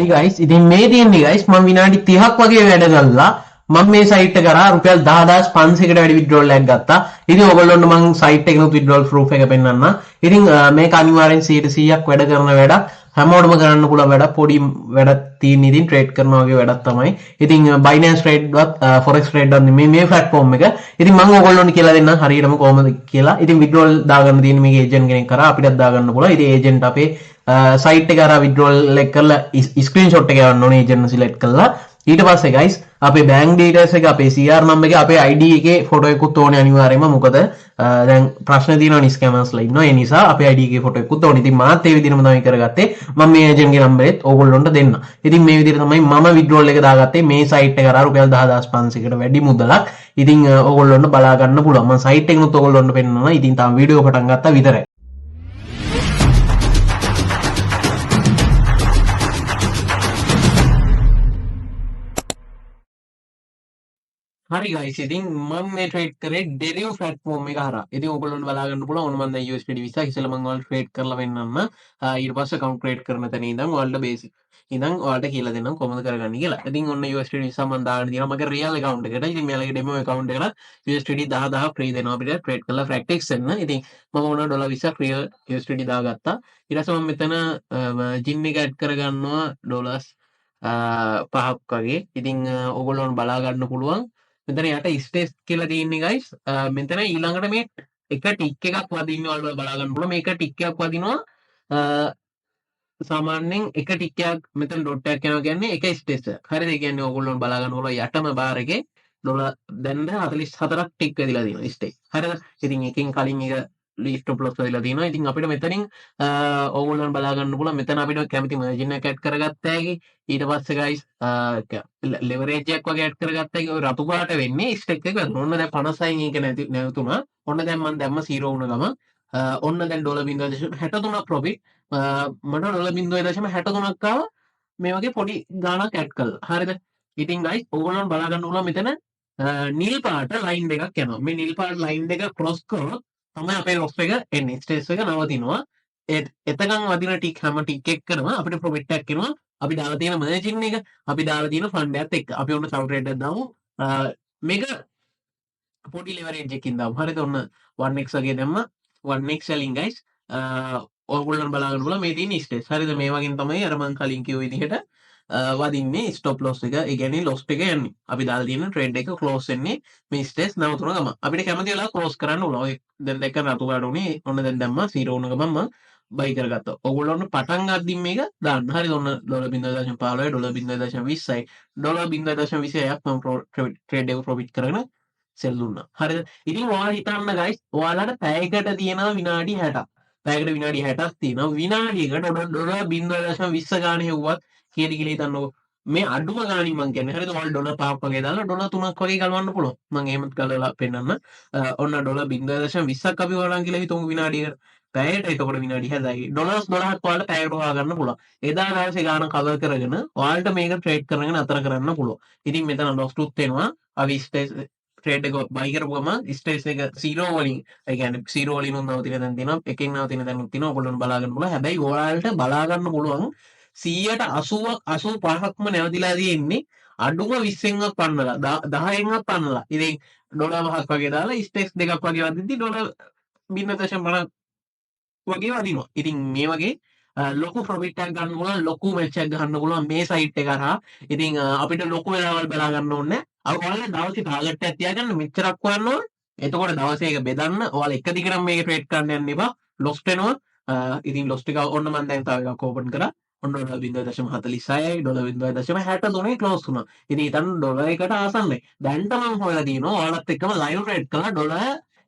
Guys, ඉතින් මේ තියෙන්නේ ගයිස්, මම විනාඩි 30ක් වගේ වැඩ කළා. මම මේ සයිට් එක කරා රුපියල් 10,500කට වැඩි විඩ්‍රෝල් එකක් ගත්තා. ඉතින් ඔයගොල්ලොන්ට මං සයිට් එකනොත් විඩ්‍රෝල් ප්‍රූෆ් එක පෙන්නන්න. ඉතින් මේක අනිවාර්යෙන් 100%ක් වැඩ කරන වැඩක්. හැමෝටම කරන්න පුළුවන් වැඩක්. පොඩි වැඩක් තියෙන, ඉතින් ට්‍රේඩ් කරනවා වගේ වැඩක් තමයි. ඉතින් Binance trade වත් Forex trade වත් නෙමෙයි මේ ප්ලැට්ෆෝම් එක. ඉතින් මං ඔයගොල්ලොන්ට කියලා දෙන්නම් හරියටම කොහොමද කියලා. ඉතින් විඩ්‍රෝල් දාගන්න තියෙන මේක ඒජන්ට් කෙනෙක් කරා අපිටත් දාගන්න පුළුවන්. ඉතින් ඒජන්ට් අපේ සයිට් එක අර විඩ්‍රෝල් එක කරලා ස්ක්‍රීන්ෂොට් එක යවන්න ඕනේ ඒජන්ට් සිලෙක්ට් කරලා. ඊට පස්සේ ගයිස්, අපේ බැංක් ඩීටේල්ස් එක, අපේ CR number එක, අපේ ID එකේ ෆොටෝ එකකුත් ඕනේ අනිවාර්යයෙන්ම. මොකද දැන් ප්‍රශ්න තියෙනවා, ස්කැමර්ස්ලා ඉන්නවා. ඒ නිසා අපේ ID එකේ ෆොටෝ එකකුත් ඕනේ. ඉතින් මාත් ඒ විදිහටම තමයි කරගත්තේ. මම මේ ඒජන්ට්ගේ නම්බරෙත් ඕගොල්ලොන්ට දෙන්න. ඉතින් මේ විදිහට තමයි මම විඩ්‍රෝල් එක දාගත්තේ මේ සයිට් එක කරා රුපියල් 10,500කට වැඩි මුදලක්. ඉතින් ඕගොල්ලොන්ට බලා ගන්න පුළුවන්. මම සයිට් එකනොත් ඕගොල්ලොන්ට පෙන්නනවා. ඉතින් තාම වීඩියෝ පටන් ගත්තා විතරයි. හරි ගයිස්, ඉතින් මම මේ ට්‍රේඩ් කරේ ඩෙරිව් ප්ලැට්ෆෝම් එක හරහා. ඉතින් ඔයගොල්ලන්ට බලා ගන්න පුළුවන්. ඕන මම දැන් USDT 20 ඉස්සෙල්ලා මම ඔයාලට ට්‍රේඩ් කරලා පෙන්නන්න. ඊට පස්සේ ඇකවුන්ට් ක්‍රියේට් කරන තැන ඉඳන් ඔයාලට බේසික් ඉඳන් ඔයාලට කියලා දෙන්නම් කොහොමද කරගන්නේ කියලා. ඉතින් ඔන්න USDT 20 මම දාගෙන තියෙනවා මගේ රියල් ඇකවුන්ට් එකට. ඉතින් මෙයාලගේ ඩෙමෝ ඇකවුන්ට් එකට USDT 10,000 free දෙනවා අපිට ට්‍රේඩ් කරලා ප්‍රැක්ටිස් වෙන්න. ඉතින් මම ඕන ඩොලර් 20ක් රියල් USDT දාගත්තා. ඊට පස්සේ මම මෙතන ජින් එක ඇඩ් කරගන්නවා ඩොලර්ස් 5ක් වගේ. ඉතින් ඔයගොල්ලෝ බලා ගන්න පුළුවන්. මෙතන යට ස්ටේස් කියලා තියෙන්නේ ගයිස්. මෙතන ඊළඟට මේ එක ටික් එකක් වදින්න ඔයාලට බලා ගන්න පුළුවන්. මේක ටික් එකක් වදිනවා. සාමාන්‍යයෙන් එක ටික් එකක් මෙතන ඩොට් එකක් යනවා කියන්නේ එක ස්ටේස් එකක්. හරිද? ඒ කියන්නේ ඔයගොල්ලෝ බලා ගන්න පුළුවන් යටම බාර් එකේ ඩොලර් දැන් 44ක් ටික් වෙදිලා තියෙනවා ස්ටේස්. හරිද? ඉතින් එකෙන් කලින් එක ස්ටොප් ලොස් වෙලා තියෙනවා. ඉතින් අපිට මෙතනින් ඕගොල්ලන් බලා ගන්න පුළුවන් මෙතන අපිට කැමති මාජින් එකක් ඇඩ් කරගත්ත හැකි. ඊට පස්සේ ගයිස්, ලෙවරේජ් එකක් වගේ ඇඩ් කරගත්ත හැකි. ඔය රතු පාට වෙන්නේ ස්ටෙක් එක. ඔන්න දැන් 56න් ඒක නැති නැවතුණා. ඔන්න දැන් මම දැම්ම 0 වුණ ගම. ඔන්න දැන් ඩොලර් 0.63ක් ප්‍රොෆිට්. මට ඩොලර් 0.63ක් ආවා මේ වගේ පොඩි ගාණක් ඇඩ් කළා. හරිද? ඉතින් ගයිස්, ඕගොල්ලන් බලා ගන්න පුළුවන් මෙතන නිල් පාට ලයින් දෙකක් යනවා. මේ නිල් පාට ලයින් දෙක ක්‍රොස් කරොත් තමයි අපේ ලොස් එක එන්නේ. ස්ට්‍රෙස් එක නවතිනවා. එතකන් වදින ටික් හැම ටික් එකකම අපිට ප්‍රොෆිට් එකක් එනවා. අපි දාලා තියෙන මාජින් එක, අපි දාලා තියෙන ෆන්ඩ් එකත් එක්ක. අපි ඔන්න තව ට්‍රේඩ් එකක් දාමු. මේක පොඩි ලෙවරේජ් එකකින් දාමු. හරිද? ඔන්න 1x වගේ දැම්ම. 1x වලින් ගයිස්, ඔයගොල්ලන් බලා ගන්න පුළුවන් මේ තියෙන ස්ට්‍රෙස්. හරිද? මේ වගේ තමයි අර මං කලින් කිව්ව විදිහට වදින්නේ ස්ටොප් ලොස් එක. ඒ කියන්නේ ලොස් එක යන්නේ. අපි දාලා තියෙන ට්‍රේඩ් එක ක්ලෝස් වෙන්නේ මේ ස්ට්‍රෙස් නවතුන ගමන්. අපිට කැමති වෙලාවක ක්ලෝස් කරන්න ඕන. ඔය දැන් දැක්ක රතු පාට උනේ. ඔන්න දැන් දැම්මා 0 වුණ ගමන් මං බයි කරගත්තා. ඔයගොල්ලෝ පටන් ගද්දිම මේක දාන්න. හරිද? ඔන්න ඩොලර් 0.15යි, ඩොලර් 0.20යි, ඩොලර් 0.26ක් මම ට්‍රේඩ් එක ප්‍රොෆිට් කරගෙන සෙල් දුන්නා. හරිද? ඉතින් ඔයාලා හිතන්න ගයිස්, ඔයාලට පැයකට තියෙනවා විනාඩි 60ක්. පැයකට විනාඩි 60ක් තියෙනවා. විනාඩියකට ඩොලර් 0.20 ගානේ හෙව්වත් කීයද කියලා හිතන්නකෝ. මේ අඩුම ගානින් මං කියන්නේ. හරිද? ඔයාලා ඩොලර් 5ක් වගේ දාලා ඩොලර් 3ක් වගේ ගලවන්න පුළුවන්. මං එහෙමත් ගලවලා පෙන්නන්න. ඔන්න ඩොලර් 0.20ක් අපි හොයනවා කියලා හිතමු විනාඩියකට. පැයට එතකොට විනාඩි 60යි. ඩොලර්ස් 12ක් ඔයාලට පැයට හොයා ගන්න පුළුවන්. එදා දවසේ ගාන කවර් කරගෙන ඔයාලට මේක ට්‍රේඩ් කරගෙන නතර කරන්න පුළුවන්. ඉතින් මෙතන ලොස් ටුත් වෙනවා. අපි ස්ටේස් ට්‍රේඩ් එක බයි කරපු ගමන් ස්ටේස් එක 0 වලින්, ඒ කියන්නේ 0 වලින් උන් නවතින තැන් තියෙනවා. එකෙන් නවතින තැනුත් තියෙනවා. ඔයගොල්ලෝ බලා ගන්න පුළුවන්. හැබැයි ඔයාලට බලා ගන්න පුළුවන් 180ක් 85ක්ම නැවතිලා තියෙන්නේ අඩුම 20න්වත් පන්නලා 10න්වත් පන්නලා. ඉතින් ඩොලර් 5ක් වගේ දාලා ස්ටේස් දෙකක් වගේ වදිද්දි ඩොලර් 0.5 වගේ වදිනවා. ඉතින් මේ වගේ ලොකු ප්‍රොෆිට් එකක් ගන්න පුළුවන්, ලොකු මැච් එකක් ගහන්න පුළුවන් මේ සයිට් එක හරහා. ඉතින් අපිට ලොකු වෙලාවල් බලා ගන්න ඕනේ නැහැ. අර ඔයාලා දවසේ ටාගට් එකක් තියාගන්න මෙච්චරක් හොයන්න ඕනේ. එතකොට දවසේ ඒක බෙදන්න. ඔයාලා එක දිගටම මේක ට්‍රේඩ් කරන්න යන්න එපා. ලොස්ට් වෙනවා. ඉතින් ලොස්ට් එක ඔන්න මම දැන් තව එකක් ඕපන් කරා. ඔන්න ඩොලර් 0.46යි, ඩොලර් 0.63 ක්ලෝස් වුණා. ඉතින් හිතන්න ඩොලර් එකට ආසන්නයි. දැන්ට මම හොයලා දිනවා ඔයාලත් එක්කම ලයිව් ට්‍රේඩ් කළා ඩොලර්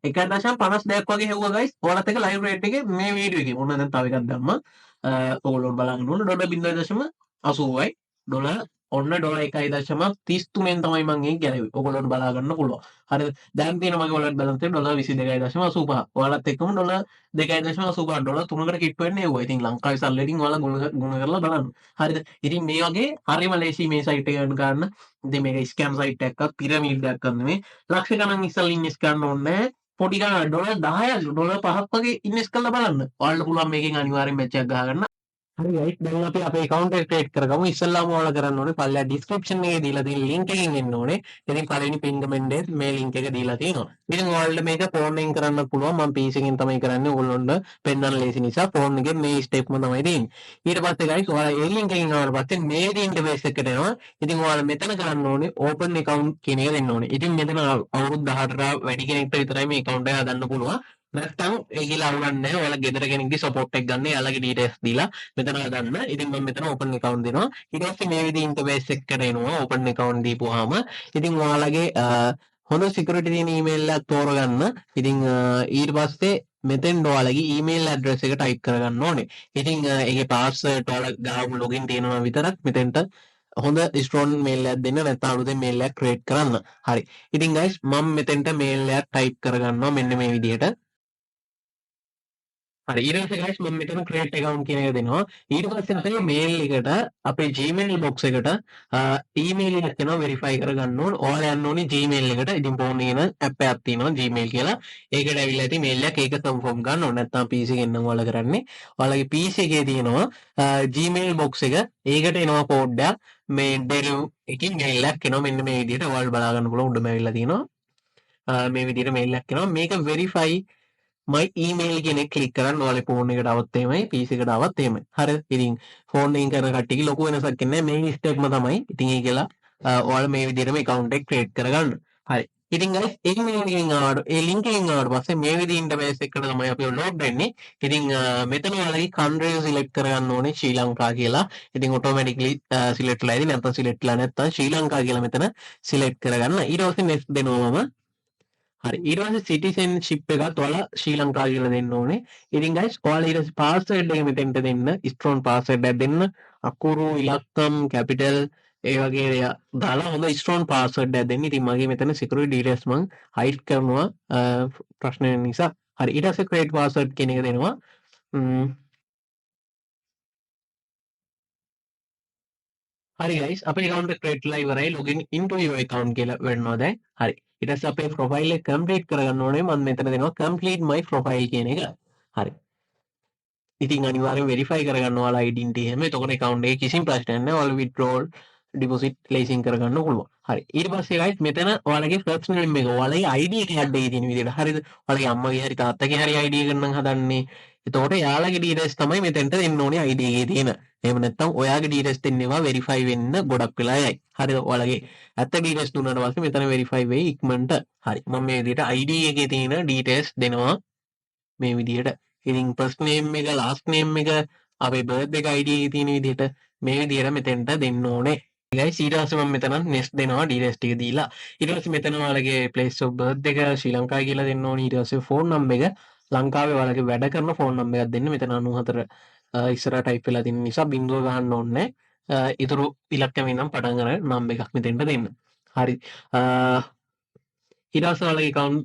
1.52ක් වගේ හෙව්වා ගයිස්. ඔයාලත් එක්ක ලයිව් රේට් එකේ මේ වීඩියෝ එකේ. ඔන්න දැන් තව එකක් දැම්මා. ඔයගොල්ලෝ බලන්න ඕන ඩොලර් 0.80යි, ඩොලර් ඔන්න ඩොලර් 1.33න් තමයි මං ඒක ගැලෙව්වේ. ඔයගොල්ලන්ට බලා ගන්න පුළුවන්. හරිද? දැන් තියෙන මගේ වොලට් බැලන්ස් එක ඩොලර් 22.85. ඔයාලත් එක්කම ඩොලර් 2.85, ඩොලර් 3කට කිට්ටු වෙන්නේ එව්වා. ඉතින් ලංකාවේ සල්ලි වලින් ඔයාලා ගුණ කරලා බලන්න. හරිද? ඉතින් මේ වගේ හරිම ලේසි මේ සයිට් එක ගන්න. ඉතින් මේක ස්කෑම් සයිට් එකක්වත් පිරමීඩ් එකක්වත් නෙමෙයි. ලක්ෂ ගණන් ඉස්සල්ලා ඉන්වෙස්ට් කරන්න ඕනේ නැහැ. පොඩි ගාණක් ඩොලර් 10ක් ඩොලර් 5ක් වගේ ඉන්වෙස්ට් කරලා බලන්න. ඔයාලට පුළුවන් මේකෙන් අනිවාර්යෙන් මැච් එකක් ගහගන්න. හරි ගයිස්, දැන් අපි අපේ account එක ක්‍රියේට් කරගමු. ඉස්සෙල්ලාම ඔයාලා කරන්න ඕනේ පල්ලෙහා ඩිස්ක්‍රිප්ෂන් එකේ දීලා තියෙන link එකෙන් එන්න ඕනේ. ඉතින් පළවෙනි පින් කමෙන්ට් එකේ මේ link එක දීලා තියෙනවා. ඉතින් ඔයාලට මේක ෆෝන් එකෙන් කරන්න පුළුවන්. මම PC එකෙන් තමයි කරන්නේ. ඔයගොල්ලොන්ට පෙන්වන්න ලේසි නිසා ෆෝන් එකෙන් මේ ස්ටෙප්ම තමයි තියෙන්නේ. ඊට පස්සේ ගයිස් ඔයාලා ඒ link එකෙන් ආවට පස්සේ මේ ඉන්ටර්ෆේස් එකට එනවා. ඉතින් ඔයාලා මෙතන කරන්න ඕනේ open account කියන එක දෙන්න ඕනේ. ඉතින් මෙතන අවුරුදු 18ට වැඩි කෙනෙක්ට විතරයි මේ account එක හදන්න පුළුවන්. නැත්තම් ඒ කියලා අවුලක් නැහැ. ඔයාලා ගෙදර කෙනෙක්ගේ සපෝට් එක ගන්න, එයාලගේ ඩීටේල්ස් දීලා මෙතන හදන්න. ඉතින් මම මෙතන ඕපන් ඇකවුන්ට් දෙනවා. ඊට පස්සේ මේ විදිහේ ඉන්ටර්ෆේස් එකකට එනවා ඕපන් ඇකවුන්ට් දීපුවාම. ඉතින් ඔයාලගේ හොඳ සිකියුරිටි තියෙන ඊමේල් එකක් තෝරගන්න. ඉතින් ඊට පස්සේ මෙතෙන් ඔයාලගේ ඊමේල් ඇඩ්‍රස් එක ටයිප් කරගන්න ඕනේ. ඉතින් ඒකේ පාස්වර්ඩ් ඔයාලා ගාවම ලොගින් තියෙනවා විතරක් මෙතෙන්ට හොඳ ස්ට්‍රෝං මේල් එකක් දෙන්න, නැත්නම් අලුතෙන් මේල් එකක් ක්‍රියේට් කරන්න. හරි. ඉතින් ගයිස් මම මෙතෙන්ට මේල් එකක් ටයිප් කරගන්නවා මෙන්න මේ විදිහට. හරි, ඊට පස්සේ ගයිස් මම මෙතන ක්‍රියේට් ඇකවුන්ට් කියන එක දෙනවා. ඊට පස්සේ අපේ මේල් එකට අපේ Gmail box එකට ඊමේල් එකක් එනවා වෙරිෆයි කරගන්න ඕන. ඔයාලා යන්න ඕනේ Gmail එකට. ඉතින් ෆෝන් එකේ නම් ඇප් එකක් තියෙනවා Gmail කියලා. ඒකට ඇවිල්ලා ඇති මේල් එකක්, ඒක කන්ෆර්ම් ගන්න ඕන. නැත්නම් PC එකෙන් නම් ඔයාලා කරන්නේ. ඔයාලගේ PC එකේ තියෙනවා Gmail box එක. ඒකට එනවා කෝඩ් එකක්. මේ ඩෙලිව් එකකින් මේල් එකක් එනවා මෙන්න මේ විදිහට. ඔයාලා බලා ගන්න පුළුවන් උඩම ඇවිල්ලා තියෙනවා. මේ විදිහට මේල් එකක් එනවා. මේක වෙරිෆයි my email කියන එක ක්ලික් කරන්න. ඔයාලේ ෆෝන් එකට ආවත් එහෙමයි, PC එකට ආවත් එහෙමයි. හරිද? ඉතින් ෆෝන් එකෙන් කරන කට්ටියගේ ලොකු වෙනසක් එන්නේ නැහැ. මේ ස්ටෙප්ම තමයි. ඉතින් ඒ කියලා ඔයාලා මේ විදිහටම account එක ක්‍රියේට් කරගන්න. හරි. ඉතින් guys ඒ මේල් එකෙන් ආවට, ඒ link එකෙන් ආවට පස්සේ මේ විදිහේ ඉන්ටර්ෆේස් එකකට තමයි අපි ලෝඩ් වෙන්නේ. ඉතින් මෙතන ඔයාලගේ country එක සිලෙක්ට් කරගන්න ඕනේ ශ්‍රී ලංකා කියලා. ඉතින් ඔටෝමැටික්ලි සිලෙක්ට් වෙලා ඉතින් නැත්නම් සිලෙක්ට් වෙලා නැත්නම් ශ්‍රී ලංකා කියලා මෙතන සිලෙක්ට් කරගන්න. ඊට පස්සේ next දෙනවා මම. හරි, ඊට පස්සේ සිටිසන්ෂිප් එකත් ඔයාලා ශ්‍රී ලංකා කියලා දෙන්න ඕනේ. ඉතින් guys ඔයාලා ඊට පස්සේ පාස්වර්ඩ් එක මෙතෙන්ට දෙන්න, ස්ට්‍රෝං පාස්වර්ඩ් එකක් දෙන්න, අකුරු ඉලක්කම් කැපිටල් ඒ වගේ දේවල් දාලා හොඳ ස්ට්‍රෝං පාස්වර්ඩ් එකක් දෙන්න. ඉතින් මගේ මෙතන සිකියුරිටි ඩීටේල්ස් මං හයිඩ් කරනවා ප්‍රශ්න නිසා. හරි, ඊට පස්සේ ක්‍රියේට් පාස්වර්ඩ් කියන එක දෙනවා. හරි guys, අපේ account එක ක්‍රියේට් වෙලා ඉවරයි. login into your account කියලා වෙනවා දැන්. හරි, ඊට පස්සේ අපේ ප්‍රොෆයිල් එක කම්ප්ලීට් කරගන්න ඕනේ. මම මෙතන දෙනවා complete my profile කියන එක. හරි, ඉතින් අනිවාර්යෙන් වෙරිෆයි කරගන්න ඔයාලා ඩෙන්ටිටි එහෙම. එතකොට account එකේ කිසිම ප්‍රශ්නයක් නැහැ. ඔයාලා withdrawal deposit ලේසියෙන් කරගන්න පුළුවන්. හරි, ඊට පස්සේ guys මෙතන ඔයාලගේ first name එක ඔයාලගේ ID card එකේ තියෙන විදිහට. හරිද? ඔයාලගේ අම්මගේ හරි තාත්තගේ හරි ID එක නම් හදන්නේ. එතකොට එයාලගේ ඩීටේල්ස් තමයි මෙතෙන්ට දෙන්න ඕනේ ID එකේ තියෙන. එහෙම නැත්නම් ඔයාගේ ඩීටේල්ස් දෙන්න ඒවා වෙරිෆයි වෙන්න ගොඩක් වෙලා යයි. හරිද? ඔයාලගේ ඇත්ත ඩීටේල්ස් දුන්නාට පස්සේ මෙතන වෙරිෆයි වෙයි ඉක්මනට. හරි, මම මේ විදිහට ID එකේ තියෙන ඩීටේල්ස් දෙනවා මේ විදිහට. ඉතින් ෆස්ට් නේම් එක, ලාස්ට් නේම් එක, අපේ බර්ත් එක ID එකේ තියෙන විදිහට මේ විදිහට මෙතෙන්ට දෙන්න ඕනේ. ගයිස් ඊට පස්සේ මම මෙතන නෙක්ස්ට් දෙනවා ඩීටේල්ස් ටික දීලා. ඊට පස්සේ මෙතන ඔයාලගේ ප්ලේස් ඔෆ් බර්ත් එක ශ්‍රී ලංකාව කියලා දෙන්න ඕනේ. ඊට පස්සේ ෆෝන් නම්බර් එක ලංකාවේ ඔයාලගේ වැඩ කරන ෆෝන් නම්බර් එකක් දෙන්න. මෙතන 94 ඉස්සරහා ටයිප් වෙලා තියෙන නිසා බිංදුව ගහන්න ඕනේ නෑ. ඉතුරු ඉලක්කම ඉඳන් පටන් අරන් නම්බර් එකක් මෙතෙන්ට දෙන්න. හරි. ඊට පස්සේ ඔයාලගේ account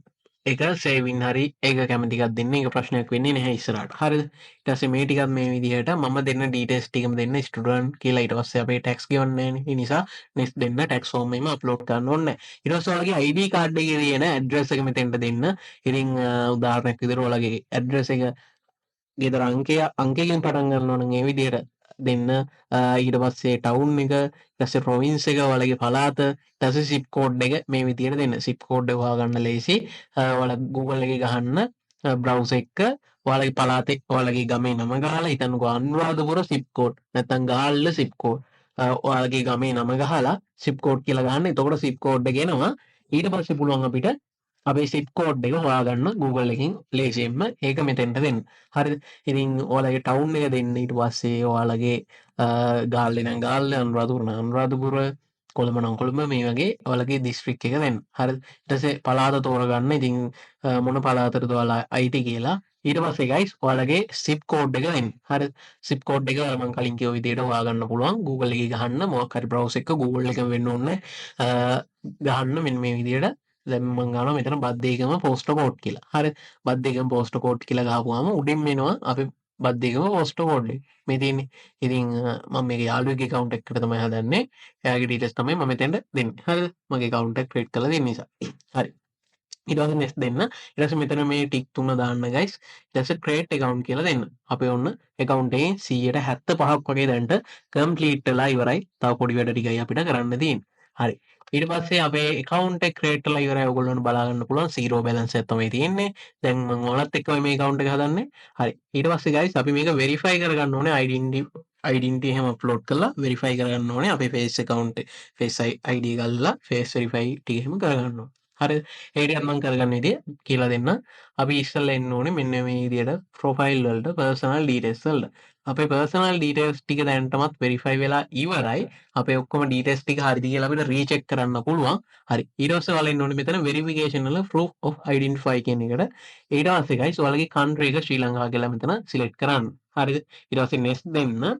එක සේවින් හරි ඒක කැමති එකක් දෙන්න. ඒක ප්‍රශ්නයක් වෙන්නේ නැහැ ඉස්සරහට. හරිද? ඊට පස්සේ මේ ටිකත් මේ විදිහට මම දෙන්න ඩීටේල්ස් ටිකම දෙන්න ස්ටුඩන්ට් කියලා. ඊට පස්සේ අපේ ටැක්ස් ගෙවන්නේ නැහැනේ. ඒ නිසා නෙක්ස්ට් දෙන්න ටැක්ස් ෆෝම් එකම අප්ලෝඩ් කරන්න ඕනේ නැහැ. ඊට පස්සේ ඔයාලගේ ID card එකේ තියෙන ඇඩ්‍රස් එක මෙතෙන්ට දෙන්න. ඉතින් උදාහරණයක් විදිහට ඔයාලගේ ඇඩ්‍රස් එක ගෙදර අංකයෙන් පටන් ගන්නවා නම් ඒ විදිහට දෙන්න. ඊට පස්සේ ටවුන් එක, ඊට පස්සේ ප්‍රොවින්ස් එක, ඔයාලගේ පළාත, ඊට පස්සේ සිප් කෝඩ් එක මේ විදිහට දෙන්න. සිප් කෝඩ් එක හොයාගන්න ලේසි. ඔයාලා Google එකේ ගහන්න, බ්‍රවුසර් එක ඔයාලගේ පළාතේ ඔයාලගේ ගමේ නම ගහලා හිතන්නකෝ අනුරාධපුර සිප් කෝඩ් නැත්නම් ගාල්ල සිප් කෝඩ්. ඔයාලගේ ගමේ නම ගහලා සිප් කෝඩ් කියලා ගහන්න. එතකොට සිප් කෝඩ් එක එනවා. ඊට පස්සේ පුළුවන් අපිට අපේ සිප් කෝඩ් එක හොයාගන්න Google එකෙන් ලේසියෙන්ම. ඒක මෙතෙන්ට දෙන්න. හරිද? ඉතින් ඔයාලගේ ටවුන් එක දෙන්න. ඊට පස්සේ ඔයාලගේ ගාල්ලේ නම් ගාල්ල, අනුරාධපුර නම් අනුරාධපුර, කොළඹ නම් කොළඹ, මේ වගේ ඔයාලගේ දිස්ත්‍රික් එක දෙන්න. හරිද? ඊට පස්සේ පළාත තෝරගන්න. ඉතින් මොන පළාතටද ඔයාලා අයිති කියලා. ඊට පස්සේ guys ඔයාලගේ සිප් කෝඩ් එක දෙන්න. හරිද? සිප් කෝඩ් එක ඔයාලා මං කලින් කිව්ව විදිහට හොයාගන්න පුළුවන්. Google එකේ ගහන්න, මොකක් හරි බ්‍රවුසර් එක Google එකම වෙන්න ඕනේ. ගහන්න මෙන්න මේ විදිහට. දැන් මං ගන්නවා මෙතන බද්දේගම පෝස්ට් කෝඩ් කියලා. හරි. බද්දේගම පෝස්ට් කෝඩ් කියලා ගහපුවාම උඩින් එනවා අපේ බද්දේගම පෝස්ට් කෝඩ් එක. මේ තියෙන්නේ. ඉතින් මම මේක යාළුවෙක්ගේ account එකකට තමයි හදන්නේ. එයාගේ ඩීටේල්ස් තමයි මම මෙතෙන්ට දෙන්නේ. හරිද? මගේ account එක ක්‍රියේට් කරලා දෙන්න නිසා. හරි. ඊට පස්සේ next දෙන්න. ඊට පස්සේ මෙතන මේ ටික් තුන දාන්න ගයිස්. ඊට පස්සේ create account කියලා දෙන්න. අපේ ඔන්න account එකෙන් 175ක් වගේ දැන්ට complete වෙලා ඉවරයි. තව පොඩි වැඩ ටිකයි අපිට කරන්න තියෙන්නේ. හරි. ඊට පස්සේ අපේ account එක create වෙලා ඉවරයි. ඔයගොල්ලන්ට බලා ගන්න පුළුවන් 0 balance එකක් තමයි තියෙන්නේ. දැන් මම ඔයාලත් එක්කම මේ account එක හදන්නේ. හරි. ඊට පස්සේ guys, අපි මේක verify කරගන්න ඕනේ. Identity identity එහෙම අප්ලෝඩ් කරලා වෙරිෆයි කරගන්න ඕනේ. අපේ ෆේස් account, face ID එක අල්ලලා ෆේස් වෙරිෆයි ටික එහෙම කරගන්න ඕනේ. හරිද? ඒ ටිකත් මම කරගන්න විදිය කියලා දෙන්න. අපි ඉස්සෙල්ලා එන්න ඕනේ මෙන්න මේ විදියට ප්‍රොෆයිල් වලට, පර්සනල් ඩීටේල්ස් වලට. අපේ පර්සනල් ඩීටේල්ස් ටික දැනටමත් වෙරිෆයි වෙලා ඉවරයි. අපේ ඔක්කොම ඩීටේල්ස් ටික හරිද කියලා අපිට රීචෙක් කරන්න පුළුවන්. හරි. ඊට පස්සේ ඔයාලා එන්න ඕනේ මෙතන වෙරිෆිකේෂන් වල proof of identify කියන එකට. ඊට පස්සේ guys, ඔයාලගේ country එක ශ්‍රී ලංකාව කියලා මෙතන සිලෙක්ට් කරන්න. හරිද? ඊට පස්සේ next දෙන්න.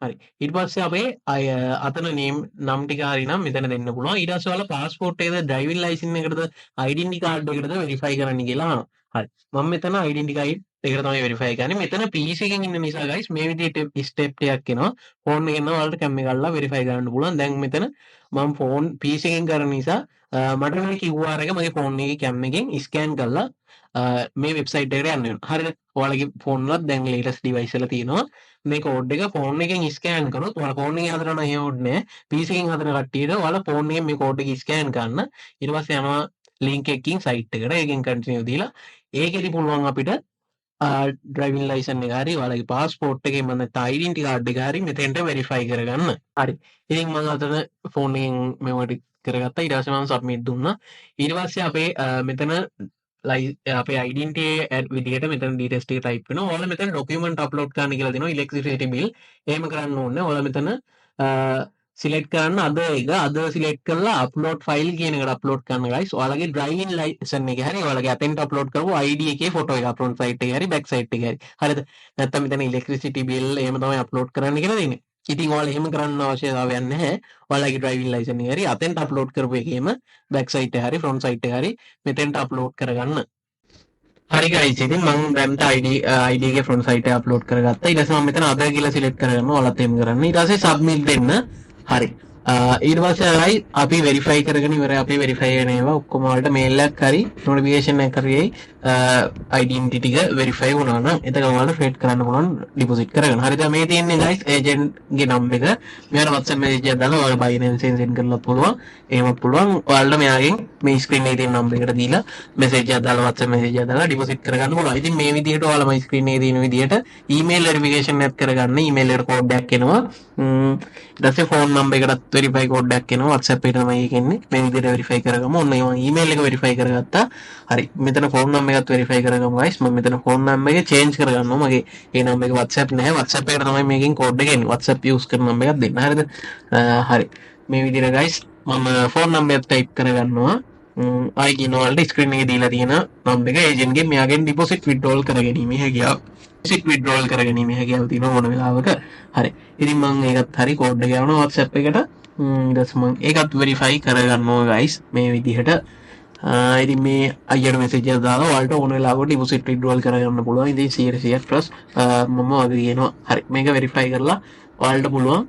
හරි. ඊට පස්සේ අපේ අය අතන නේම් නම් ටික හරි නම් මෙතන දෙන්න පුළුවන්. ඊට පස්සේ ඔයාලා පාස්පෝර්ට් එකද, ඩ්‍රයිවිං ලයිසන් එකටද, ඩෙන්ටිටි කාඩ් එකටද වෙරිෆයි කරන්න කියලා අහනවා. හරි. මම මෙතන ඩෙන්ටිටි කාඩ් එකට තමයි වෙරිෆයි කරන්නේ. මෙතන PC එකෙන් ඉන්න නිසා ගයිස්, මේ විදිහට ස්ටෙප් ටිකක් එනවා. ෆෝන් එකෙන් නම් ඔයාලට කැම් එක අල්ලලා වෙරිෆයි කරන්න පුළුවන්. දැන් මෙතන මම ෆෝන් PC එකෙන් කරන නිසා මට මේ QR එක මගේ ෆෝන් එකේ කැම් එකෙන් ස්කෑන් කරලා මේ වෙබ්සයිට් එකට යන්න වෙනවා. හරිද? ඔයාලගේ ෆෝන් වලත් දැන් ලේටස්ට් ඩිවයිස් වල තියෙනවා. මේ කෝඩ් එක ෆෝන් එකෙන් ස්කෑන් කරොත්, ඔයාලා ෆෝන් එකෙන් හදනවා නම් එහෙම ඕනේ නෑ. PC එකෙන් හදන කට්ටියට ඔයාලා ෆෝන් එකෙන් මේ කෝඩ් එක ස්කෑන් කරන්න. ඊට පස්සේ යනවා ලින්ක් එකකින් සයිට් එකට. ඒකෙන් කන්ටිනියු දීලා ඒකෙදි පුළුවන් අපිට ඩ්‍රයිවිං ලයිසන් එක හරි ඔයාලගේ පාස්පෝර්ට් එකේ මම නැත්නම් ඩෙන්ටිටි කාඩ් එක හරි මෙතෙන්ට වෙරිෆයි කරගන්න. හරි. ඉතින් මම අතන ෆෝන් එකෙන් මේවා ටික කරගත්තා. ඊට පස්සේ මම සබ්මිට් දුන්නා. ඊට පස්සේ අපේ මෙතන අපේ ඩෙන්ටිටි ඇඩ් විදිහට මෙතන ඩීටේල්ස් ටික ටයිප් වෙනවා. ඔයාලා මෙතන ඩොකියුමන්ට් අප්ලෝඩ් කරන්න කියලා දෙනවා. Electricity bill. එහෙම කරන්න ඕනේ. ඔයාලා මෙතන සිලෙක්ට් කරන්න අද එක අද සිලෙක්ට් කරලා අප්ලෝඩ් ෆයිල් කියන එකට අප්ලෝඩ් කරන්න ගයිස්. ඔයාලගේ ඩ්‍රයිවිං ලයිසන් එක හරි ඔයාලගේ අතෙන්ට අප්ලෝඩ් කරපු ID එකේ ෆොටෝ එක ෆ්‍රන්ට් සයිඩ් එකේ හරි බෑක් සයිඩ් එකේ හරි. හරිද? නැත්තම් මෙතන ඉලෙක්ට්‍රිසිටි බිල් එහෙම තමයි අප්ලෝඩ් කරන්න කියලා දෙන්නේ. ඉතින් ඔයාලා එහෙම කරන්න අවශ්‍යතාවයක් නැහැ. ඔයාලගේ ඩ්‍රයිවිං ලයිසන් එක හරි අතෙන්ට අප්ලෝඩ් කරපු එකේම බෑක් සයිඩ් එක හරි ෆ්‍රන්ට් සයිඩ් එක හරි මෙතෙන්ට අප්ලෝඩ් කරගන්න. හරි ගයිස්, ඉතින් මං දැන්ට ID ID එකේ ෆ්‍රන්ට් සයිඩ් එක අප්ලෝඩ් කරගත්තා. ඊට පස්සේ මම මෙතන අදර් කියලා සිලෙක්ට් කරගන්නවා. ඔයාලත් එහෙම කරන්න. ඊට පස්සේ සබ්මිට් දෙන්න. හරි. ඊට පස්සේ ආයි අපි වෙරිෆයි කරගෙන ඉවරයි. අපි වෙරිෆයි වෙන ඒවා ඔක්කොම ඔයාලට මේල් එකක් හරි නොටිෆිකේෂන් එකක් හරි එයි ඩෙන්ටිටි ටික වෙරිෆයි වුණා නම්. එතකොට ඔයාලට ට්‍රේඩ් කරන්න පුළුවන් ඩිපොසිට් කරගෙන. හරිද? මේ තියෙන්නේ ගයිස් ඒජන්ට් ගේ නම්බර් එක. මෙයාට WhatsApp message එකක් දාලා ඔයාලා Binance එකෙන් සෙන්ඩ් කරලා පුළුවන්. එහෙමත් පුළුවන්. ඔයාලට මෙයාගෙන් මේ ස්ක්‍රීන් එකේ තියෙන නම්බර් එකට දීලා මැසේජ් එකක් දාලා, WhatsApp message එකක් දාලා ඩිපොසිට් කරගන්න පුළුවන්. ඉතින් මේ විදිහට ඔයාලා මේ ස්ක්‍රීන් එකේ තියෙන විදිහට ඊමේල් වෙරිෆිකේෂන් එකක් කරගන්න. ඊමේල් එකට කෝඩ් එකක් එනවා. ඊට පස්සේ ෆෝන් නම්බර් එකටත් වෙරිෆයි කෝඩ් එකක් එනවා. WhatsApp එකට තමයි ඒක එන්නේ. මේ විදිහට වෙරිෆයි කරගමු. ඔන්න මම ඊමේල් එක වෙරිෆයි කරගත්තා. හරි. මෙතන ෆෝන් නම්බර් එකත් වෙරිෆයි කරගමු ගයිස්. මම මෙතන ෆෝන් නම්බර් එක චේන්ජ් කරගන්නවා. මගේ ඒ නම්බර් එක WhatsApp නැහැ. WhatsApp එකට තමයි මේකෙන් කෝඩ් එක එන්නේ. WhatsApp use කරන නම්බර් එකක් දෙන්න. හරිද? හරි. මේ විදිහට ගයිස්, මම ෆෝන් නම්බර් එකත් ටයිප් කරගන්නවා. ආයි කියනවා ඔයාලට ස්ක්‍රීන් එකේ දීලා තියෙන නම්බර් එක ඒජන්ට්ගෙන් මෙයාගෙන් ඩිපොසිට් විත්ඩ්‍රෝල් කරගැනීමේ හැකියාව. ඩිපොසිට් විත්ඩ්‍රෝල් කරගැනීමේ හැකියාව තියෙනවා මොන වෙලාවක. හරි. ඉතින් මං ඒකත් හරි කෝඩ් එක යවනවා WhatsApp එකට. ඊට පස්සේ මං ඒකත් වෙරිෆයි කරගන්නවා ගයිස් මේ විදිහට. ඉතින් මේ අයියට මැසේජ් එකක් දාලා ඔයාලට ඕන වෙලාවක ඩිපොසිට් විත්ඩ්‍රෝල් කරගන්න පුළුවන්. ඉතින් 100% ට්‍රස්ට් මම වගේ කියනවා. හරි. මේක වෙරිෆයි කරලා ඔයාලට පුළුවන්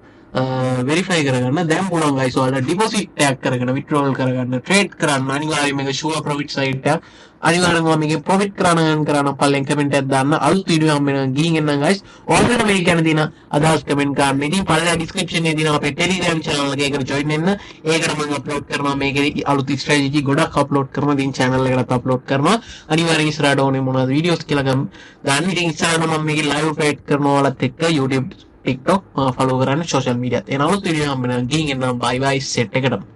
වෙරිෆයි කරගන්න. දැන් පුළුවන් ගයිස් ඔයාලට ඩිපොසිට් එකක් කරගෙන විත්ඩ්‍රෝල් කරගන්න, ට්‍රේඩ් කරන්න. අනිවාර්යයෙන් මේක ෂුවර් ප්‍රොෆිට් සයිට් එකක්. අනිවාර්යෙන්ම මම මේකෙන් ප්‍රොෆිට් කරන්න කරන්න පල්ලෙන් කමෙන්ට් එකක් දාන්න. අලුත් වීඩියෝ හම්බ වෙනවා. ගිහින් එන්නම් ගයිස්. ඔයාලට මේක ගැන තියෙන අදහස් කමෙන්ට් කරන්න. ඉතින් පල්ලෙහා ඩිස්ක්‍රිප්ෂන් එකේ තියෙනවා අපේ Telegram channel එක. ඒකට ජොයින් වෙන්න. ඒකට මම අප්ලෝඩ් කරනවා මේකේ අලුත් ස්ට්‍රැටජි ගොඩක් අප්ලෝඩ් කරනවා. ඉතින් channel එකටත් අප්ලෝඩ් කරනවා. අනිවාර්යෙන් ඉස්සරහට ඕනේ මොනවද වීඩියෝස් කියලා ගන්න. ඉතින් ඉස්සරහට මම මේකේ ලයිව් ට්‍රේඩ් කරනවා ඔයාලත් එක්ක. YouTube, TikTok follow කරන්න, social media. එන අලුත් වීඩියෝ හම්බ වෙනවා. ගිහින් එන්නම්. බයි බයි සෙට් එකටම.